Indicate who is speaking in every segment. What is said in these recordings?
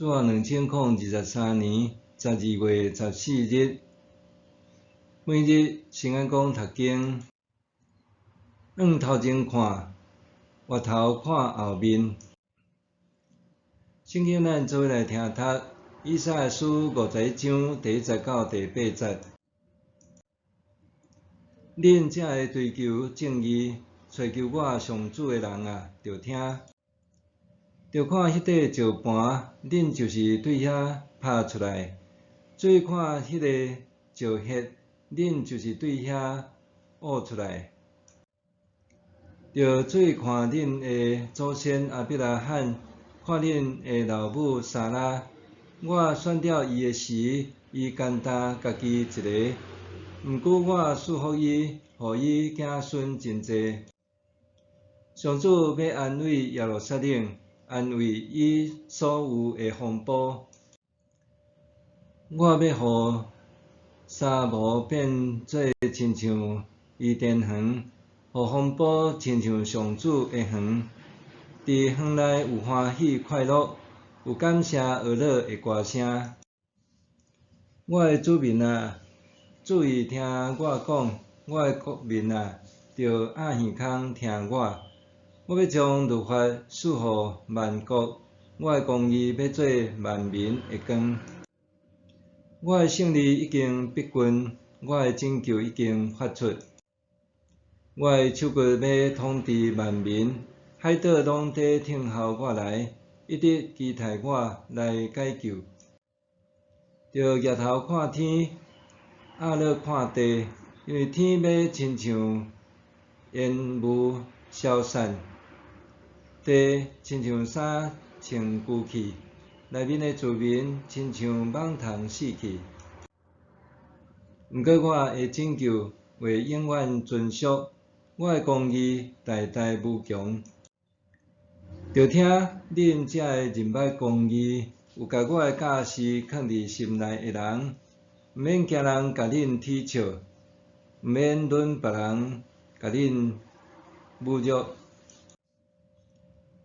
Speaker 1: 主後2023年12月14日，每日聖安講讀經，向頭前看，回頭看後面。聖經咱做伙來聽讀以賽亞書51章第一節到第八節。恁這个追求正義、揣求我上主的人啊，著聽。著看彼塊石盤，恁就是對遐拍出來；注意看彼個石礐，恁就是對遐挖出來。著注意看恁的祖先亞伯拉罕，看恁的老母撒拉。我選了伊的時，伊單單家己一个，毋過我賜福伊，予伊子孫真濟。上主欲安慰耶路撒冷，安慰伊所有的風波。我欲予沙漠變做親像伊甸園，予風波親像上主的園。佇園內有歡喜快樂，有感謝和樂的歌聲。我的子民啊，注意聽我講，我的國民啊，著掩耳孔聽我。我欲將律法賜予萬國，我的公義欲做萬民的光。我的勝利已經逼近，我的拯救已經發出。我的手骨欲統治萬民，海島攏佇聽候我來，一直期待我來解救。著舉頭看天，壓落看地，因為天欲親像煙霧消散，地親像衫穿舊去，內面的住民親像蠓蟲死去。毋過我的拯救會永遠存續，我的公義代代無窮。著聽恁這个認捌公義，有共我的教示囥佇心內的人，毋免驚人共恁恥笑，毋免忍別人共恁侮辱，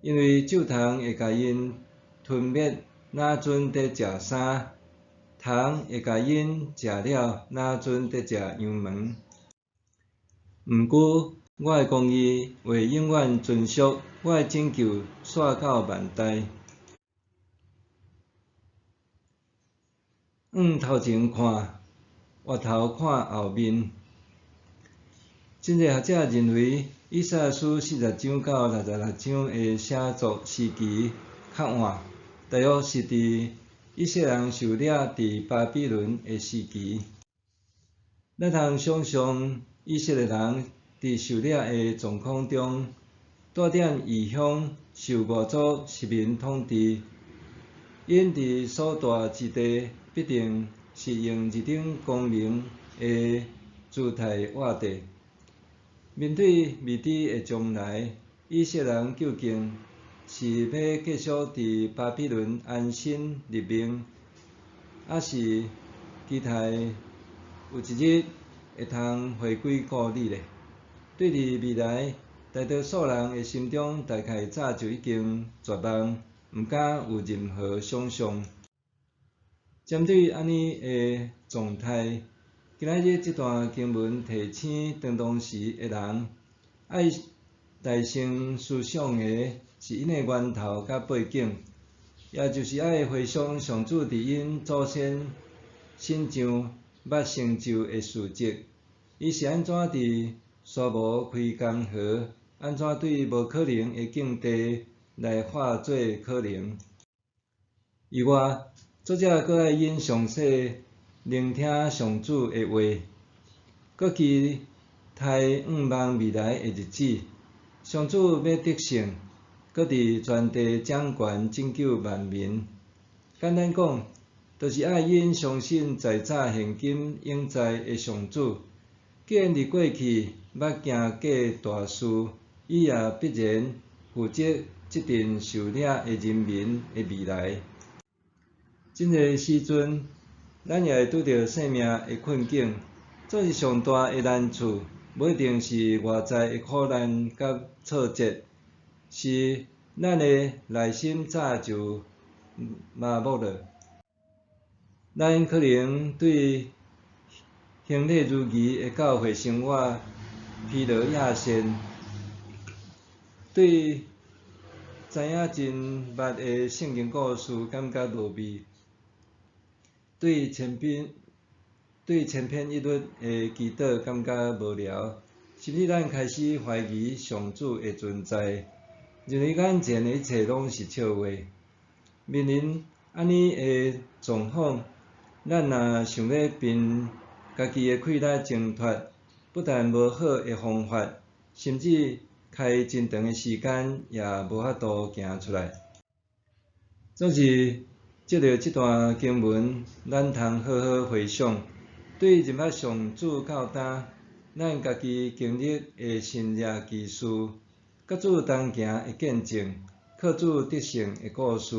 Speaker 1: 因為蛀蟲會共𪜶吞滅，若陣佇食衫；蟲會共𪜶食了，若陣佇食羊毛。毋過，我的公義會永遠存續，我的拯救紲到萬代。向頭前看，回頭看後面。真濟學者認為，以賽亞書40章到66章的寫作時期較晚，大約是佇以色列人受掠佇巴比倫的時期。咱通想像以色列人佇受掠的狀況中，蹛踮異鄉受外族殖民統治，𪜶佇所蹛之地必定是用二等公民的姿態活著。面對未知的將來，以色列人究竟是欲繼續佇巴比倫安身立命，抑是期待有一日會通回歸故里咧？對佇未來，大多數人的心中大概早就已經絕望，毋敢有任何想像。針對按呢的狀態，今仔日這段經文提醒當當時的人，愛大聲思想的是𪜶的源頭佮背景，也就是愛回想上主佇𪜶祖先身上捌成就的事蹟，伊是按怎佇沙漠開江河，按怎對無可能的境地來化做可能。以外，作者閣愛𪜶詳細聆聽上主的話，閣期待向望未來的日子，上主欲得勝，閣佇全地掌權拯救萬民。簡單講，就是愛𪜶相信在早現今永在的上主。既然佇過去捌行過大事，伊也必然負責這陣受掠的人民的未來。真濟時陣，咱也會拄著生命的困境，總是上大的難處，無一定是外在的苦難佮挫折，是咱的內心早就麻木了。咱可能對行禮如儀的教會生活疲勞厭倦，對知影真密的聖經故事感覺無味，對千篇一律的祈禱感覺無聊，甚至咱開始懷疑上主的存在，認為眼前的一切攏是笑話。面臨按呢的狀況，咱若想欲憑家己的氣力掙脫，不但無好的方法，甚至開真長的時間也無法度行出來。總是藉著這段經文，咱通好好回想，對認捌上主到今，咱家己經歷的神蹟奇事，佮主同行的見證，靠主得勝的故事，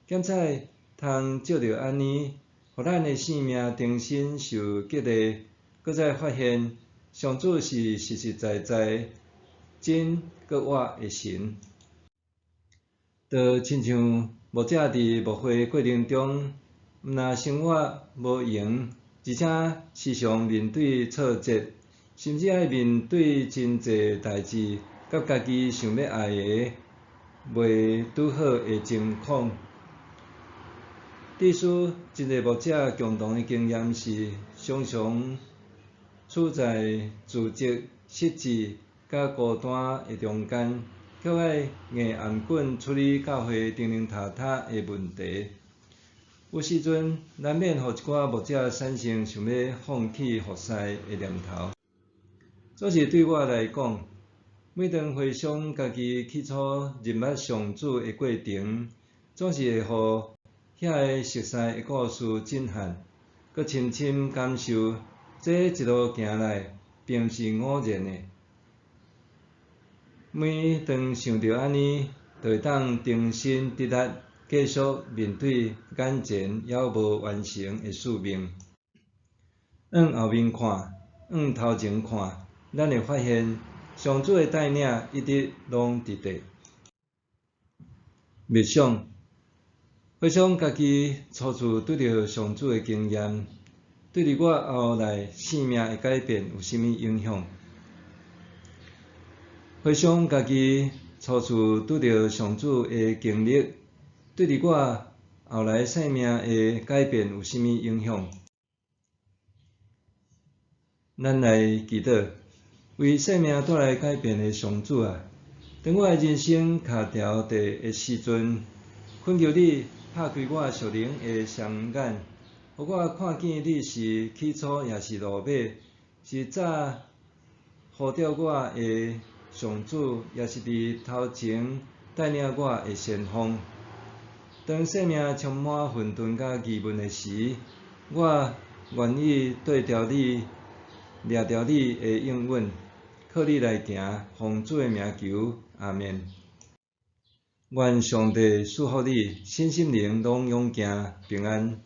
Speaker 1: 檢採通藉著按呢，予咱的生命重新受激勵，閣再發現上主是實實在在真閣活的神。就親像牧者佇牧會過程中，毋但生活無閒，而且時常面對挫折，甚至愛面對真濟代誌，佮家己想欲愛的袂拄好的情況。致使真濟牧者共同的經驗是，常常處在自責、失志佮孤單的中間，卻愛硬頷頸處理教會重重塔塔的問題。有時陣難免予一寡牧者產生想欲放棄服侍的念頭。總是對我來講，每當回想家己起初認捌上主的過程，總是會予遐个熟似的故事震撼，閣深深感受，這一路行來，並毋是偶然的。每當想著按呢，就會當重新得力，繼續面對眼前猶無完成的使命。往後面看，往頭前看，咱會發現上主的帶領一直攏佇咧。默想，回想家己初次拄著上主的經驗，對佇我後來生命的改變有啥物影響？回想家己初次拄著上主的經歷，對佇我後來生命的改變有啥物影響？咱來祈禱，為生命帶來改變的上主啊，當我的人生卡牢底的時陣，懇求你拍開我屬靈的雙眼，予我看見你是起初抑是落尾，是早呼召我的上主，抑是佇頭前帶領我的先鋒。當生命充滿混沌佮疑問的時，我願意對著你，掠著你的應允，靠你來行，奉主的名求，阿們。願上帝賜福你，身心靈攏勇健平安。